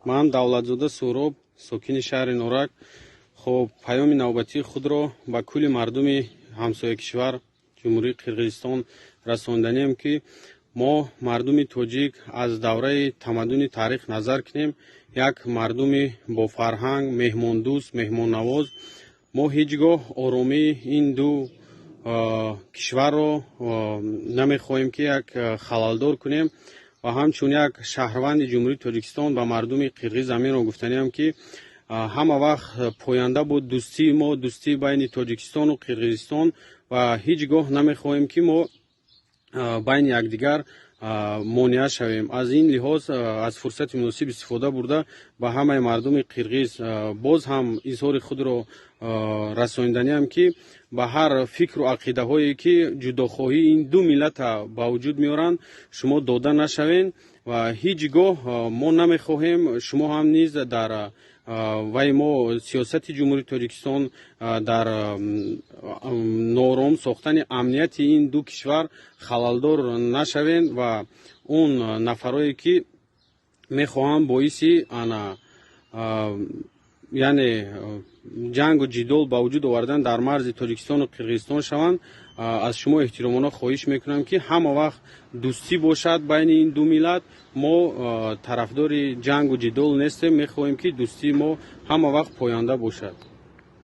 Ман Давлатзода Суҳроб, сокини шаҳри Норак. Хоб, паёми навбатии худро ба кулли мардуми ҳамсоякишвар, Ҷумҳурии Қирғизистон, расонданием, ки мо, мардуми тоҷик, аз давраи тамаддуни таърих назар кунем, як мардуми бофарҳанг, меҳмондӯст, меҳмоннавоз. Мо ҳеҷ гоҳ оромии ин ду кишварро намехоҳем, ки як халалдор кунем, ва ҳамчун як шаҳрванди Ҷумҳурии Тоҷикистон ба мардуми қирғиз ҳаминро гуфтаниам, ки ҳама вақт поянда буд дӯстии мо, дӯстии байни Тоҷикистону Қирғизистон, ва ҳеҷ гоҳ намехоҳем, ки мо байни якдигар монеа шавем. Аз ин лиҳоз аз фурсати муносиб истифода бурда, ба ҳамаи мардуми қирғиз боз ҳам изҳори худро расониданиам, ки ба ҳар фикру ақидаҳое, ки ҷудохоҳии ин ду миллата ба вуҷуд меоранд, шумо дода нашавен ва ҳеҷ гоҳ мо намехоҳем шумо ҳам низ дар вай мо, сиёсати Ҷумҳурии Тоҷикистон, дар ноором сохтани амнияти ин ду кишвар халалдор нашавем ва он нафарое, ки мехоҳанд боиси ана, яъне ҷангу ҷидол ба вуҷуд овардан дар марзи Тоҷикистону Қирғизистон шаванд, аз шумо эҳтиромона хоҳиш мекунам, ки ҳама вақт дӯстӣ бошад байни ин ду миллат. Мо тарафдори ҷангу ҷидол нестем, мехоҳем, ки дӯстии мо ҳама вақт поянда бошад.